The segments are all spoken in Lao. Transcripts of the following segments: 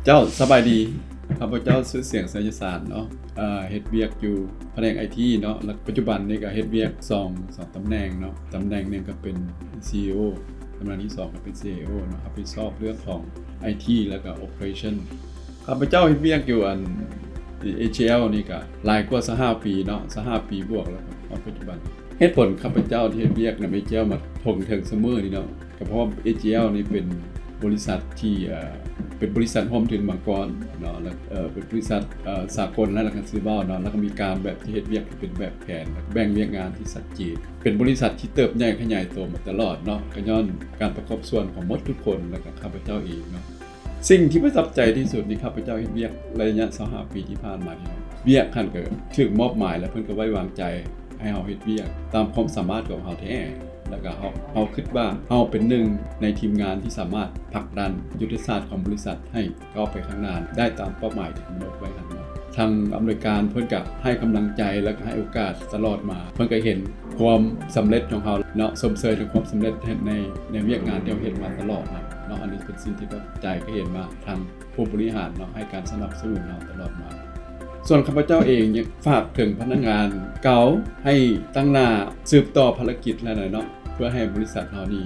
ເຈົ້າສະບາຍດີ. ຂ້າພະເຈົ້າຊື່ສຽງ ໄຊຍະສານ ເນາະ, ເຮັດວຽກຢູ່ພະແນກໄອທີເນາະ ແລະ ປັດຈຸບັນນີ້ກໍເຮັດວຽກສອງ ສອງຕຳແໜ່ງເນາະ. ຕຳແໜ່ງໜຶ່ງກໍເປັນ ຊີອີໂອ ຕຳແໜ່ງທີສອງກໍເປັນ ຊີໄອໂອ ເນາະ, ຮັບຜິດຊອບເລື່ອງຂອງໄອທີ ແລະ ກໍ Operation. ຂ້າພະເຈົ້າເຮັດວຽກຢູ່ອັນ ເອເຈແອລ ນີ້ກໍຫຼາຍກວ່າຊາວຫ້າປີເນາະ, ຊາວຫ້າປີບວກແລ້ວ ເນາະ ປັດຈຸບັນ. ເຫດຜົນຂ້າພະເຈົ້າທີ່ເຮັດວຽກນຳ ເອເຈແອລ ມາເຖິງ ເຖິງຊຸມື້ນີ້ເນາະ ກໍເພາະວ່າ ເອເຈແອລ ນີ້ເປັນບໍລິສັດທີ່ ເອີ ເປັນບໍລິສັດຮ່ວມທຶນມາກ່ອນເນາະ ແລະ ເອີ ເປັນບໍລິສັດ ເອີ ສາກົນ ແລະ ກະຊິເວົ້າເນາະ, ແລ້ວກໍມີການແບບທີ່ເຮັດວຽກເປັນແບບແຜນ ແລະ ແບ່ງວຽກງານທີ່ຊັດເຈນ. ເປັນບໍລິສັດທີ່ເຕີບໃຫຍ່ຂະຫຍາຍໂຕມາຕະຫຼອດເນາະ, ກໍຍ້ອນການປະກອບສ່ວນຂອງໝົດທຸກຄົນ ແລະ ກໍຂ້າພະເຈົ້າເອງເນາະ. ສິ່ງທີ່ປະທັບໃຈທີ່ສຸດນີ້ ຂ້າພະເຈົ້າເຮັດວຽກໄລຍະຊາວຫ້າປີທີ່ຜ່ານມານີ້ເນາະ, ວຽກຫັ້ນກໍຖືກມອບໝາຍ ແລະ ເພິ່ນກໍໄວ້ວາງໃຈໃຫ້ເຮົາເຮັດວຽກຕາມຄວາມສາມາດຂອງເຮົາແທ້. ແລ້ວກໍເຮົາ ເຮົາຄິດວ່າເຮົາເປັນໜຶ່ງໃນທີມງານທີ່ສາມາດຜັກດັນຍຸດທະສາດຂອງບໍລິສັດໃຫ້ກ້າວໄປຂ້າງໜ້າໄດ້ຕາມເປົ້າໝາຍທີ່ກຳນົດໄວ້ຫັ້ນເນາະ. ທາງອຳນວຍການເພິ່ນກໍໃຫ້ກຳລັງໃຈ ແລ້ວກໍໃຫ້ໂອກາດຕະຫຼອດມາ. ເພິ່ນກໍເຫັນຄວາມສຳເລັດຂອງເຮົາເນາະ, ຊົມເຊີຍໃນຄວາມສຳເລັດໃນ ໃນວຽກງານທີ່ເຮົາເຮັດມາຕະຫຼອດເນາະ. ອັນນີ້ເປັນສິ່ງທີ່ປະທັບໃຈ ກໍເຫັນວ່າທາງຜູ້ບໍລິຫານເນາະ ໃຫ້ການສະໜັບສະໜູນເຮົາຕະຫຼອດມາ. ສ່ວນຂ້າພະເຈົ້າເອງ ຢາກຝາກເຖິງພະນັກງານເກົ່າໃຫ້ຕັ້ງໜ້າສືບຕໍ່ພາລະກິດແລ້ວເນາະ, ເພື່ອໃຫ້ບໍລິສັດເຮົານີ້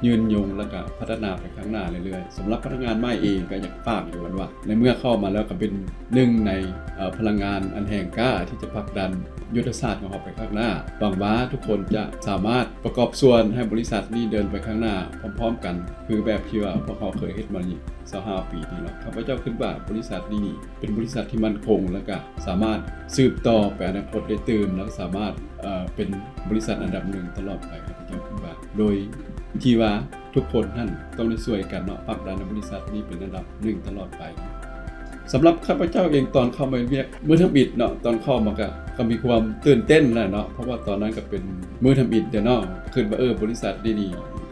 ຍືນຍົງ ແລ້ວກະພັດທະນາໄປຂ້າງໜ້າເລື້ອຍໆ. ສຳລັບພະນັກງານໃໝ່ເອງ ກໍຢາກຝາກຢູ່ວ່າ ໃນເມື່ອເຂົ້າມາແລ້ວກໍເປັນໜຶ່ງໃນ ເອີ ພະລັງງານອັນແຮງກ້າທີ່ຈະຜັກດັນຍຸດທະສາດຂອງເຮົາໄປຂ້າງໜ້າ. ຫວັງວ່າທຸກຄົນຈະສາມາດປະກອບສ່ວນໃຫ້ບໍລິສັດນີ້ເດີນໄປຂ້າງໜ້າພ້ອມໆກັນ ຄືແບບທີ່ວ່າພວກເຮົາເຄີຍເຮັດມານີ້ຊາວຫ້າປີນີ້ເນາະ. ຂ້າພະເຈົ້າຄິດວ່າບໍລິສັດນີ້ນີ້ເປັນບໍລິສັດທີ່ໝັ້ນຄົງ ແລ້ວກະສາມາດສືບຕໍ່ໄປອະນາຄົດໄດ້ຕື່ມ ແລ້ວສາມາດ ເອີ ເປັນບໍລິສັດອັນດັບໜຶ່ງຕະຫຼອດໄປ. ຂ້າພະເຈົ້າຄິດວ່າ ໂດຍທີ່ວ່າ ທຸກຄົນຫັ້ນຕ້ອງໄດ້ຊ່ວຍກັນເນາະ, ຜັກດັນໃຫ້ບໍລິສັດນີ້ເປັນອັນດັບໜຶ່ງຕະຫຼອດໄປ. ສຳລັບຂ້າພະເຈົ້າເອງ ຕອນເຂົ້າມາເຮັດວຽກມື້ທຳອິດເນາະ, ຕອນເຂົ້າມາກະ ກໍມີຄວາມຕື່ນເຕັ້ນແຫຼະເນາະ, ເພາະວ່າຕອນນັ້ນກໍເປັນມື້ທຳອິດເດ້ເນາະ, ຄິດວ່າ ເອີ ບໍລິສັດນີ້ນີ້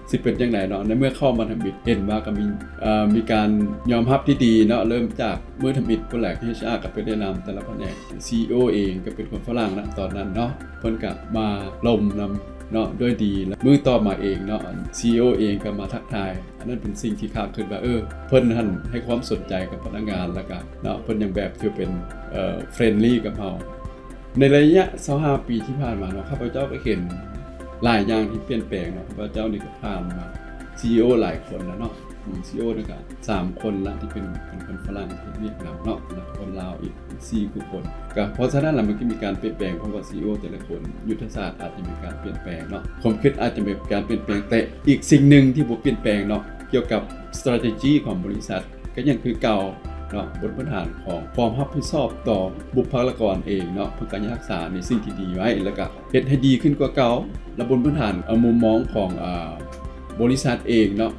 ຊິເປັນຈັ່ງໃດເນາະ. ໃນເມື່ອເຂົ້າມາທຳອິດ ເຫັນວ່າກໍມີ ເອີ ມີການຍອມຮັບທີ່ດີເນາະ, ເລີ່ມຈາກມື້ທຳອິດພຸ້ນແຫຼະ ເອດເອຊອາ ກໍໄປແນະນຳແຕ່ລະພະແນກ, ຊີອີໂອ ເອງກໍເປັນຄົນຝຣັ່ງນະຕອນນັ້ນເນາະ, ເພິ່ນກະມາລົມນຳເນາະດ້ວຍດີ. ແລະ ມື້ຕໍ່ມາເອງເນາະ ຊີອີໂອ ເອງກໍມາທັກທາຍ. ອັນນັ້ນເປັນສິ່ງທີ່ຂ້າຄິດວ່າ ເອີ ເພິ່ນຫັ້ນໃຫ້ຄວາມສົນໃຈກັບພະນັກງານ ແລ້ວກະເນາະ ເພິ່ນຍັງແບບຖືເປັນ ເອີ friendly ກັບເຮົາ. ໃນໄລຍະຊາວຫ້າປີທີ່ຜ່ານມາເນາະ ຂ້າພະເຈົ້າກໍເຫັນຫຼາຍຢ່າງທີ່ປ່ຽນແປງເນາະ. ຂ້າພະເຈົ້ານີ້ກໍຜ່ານມາ ຊີອີໂອ ຫຼາຍຄົນແລ້ວເນາະ, ອືມ ຊີອີໂອ ນີ້ກໍສາມຄົນລະທີ່ເປັນ ເປັນຄົນຝຣັ່ງທີ່ເຮັດວຽກນຳເນາະ ແລ້ວຄົນລາວອີກ ສີ່ກວ່າຄົນ. ກໍເພາະສະນັ້ນລະ ມັນກໍມີການປ່ຽນແປງ ເພາະວ່າ ຊີອີໂອ ແຕ່ລະຄົນ ຍຸດທະສາດອາດຈະມີການປ່ຽນແປງເນາະ, ຄວາມຄິດອາດຈະມີການປ່ຽນແປງ, ແຕ່ອີກສິ່ງໜຶ່ງທີ່ບໍ່ປ່ຽນແປງເນາະ ກ່ຽວກັບ strategy ຂອງບໍລິສັດ ກໍຍັງຄືເກົ່າເນາະ, ບົນພື້ນຖານຂອງຄວາມຮັບຜິດຊອບຕໍ່ບຸກຄະລາກອນເອງເນາະ, ເພື່ອການຮັກສາໃນສິ່ງທີ່ດີໄວ້ ແລ້ວກໍເຮັດໃຫ້ດີຂຶ້ນກວ່າເກົ່າ. ແລະ ບົນພື້ນຖານ ເອີ ມຸມມອງຂອງ ເອີ ບໍລິສັດເອງເນາະ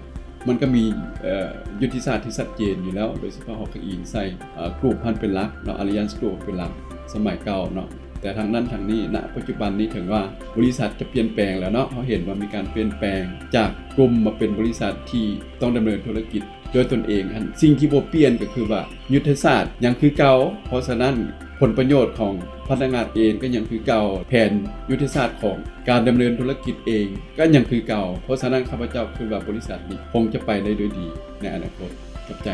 ມັນກໍມີ ເອີ ຍຸດທະສາດທີ່ຊັດເຈນຢູ່ແລ້ວ, ໂດຍສະເພາະເຮົາກໍອີງໃສ່ ເອີ Group ຫັ້ນເປັນຫຼັກເນາະ, Allianz Group ເປັນຫຼັກສະໄໝເກົ່າເນາະ. ແຕ່ທັງນັ້ນທັງນີ້ ນະປັດຈຸບັນນີ້ ເຖິງວ່າບໍລິສັດຈະປ່ຽນແປງແລ້ວເນາະ, ເຮົາເຫັນວ່າມີການປ່ຽນແປງຈາກກຸ່ມມາເປັນບໍລິສັດທີ່ຕ້ອງດຳເນີນທຸລະກິດດ້ວຍຕົນເອງຫັ້ນ, ສິ່ງທີ່ບໍ່ປ່ຽນກໍຄືວ່າຍຸດທະສາດຍັງຄືເກົ່າ. ເພາະສະນັ້ນ ຜົນປະໂຫຍດຂອງພະນັກງານເອງກໍຍັງຄືເກົ່າ, ແຜນຍຸດທະສາດຂອງການດຳເນີນທຸລະກິດເອງກໍຍັງຄືເກົ່າ. ເພາະສະນັ້ນ ຂ້າພະເຈົ້າຄິດວ່າບໍລິສັດນີ້ຄົງຈະໄປໄດ້ດ້ວຍດີໃນອະນາຄົດ. ຂອບໃຈ.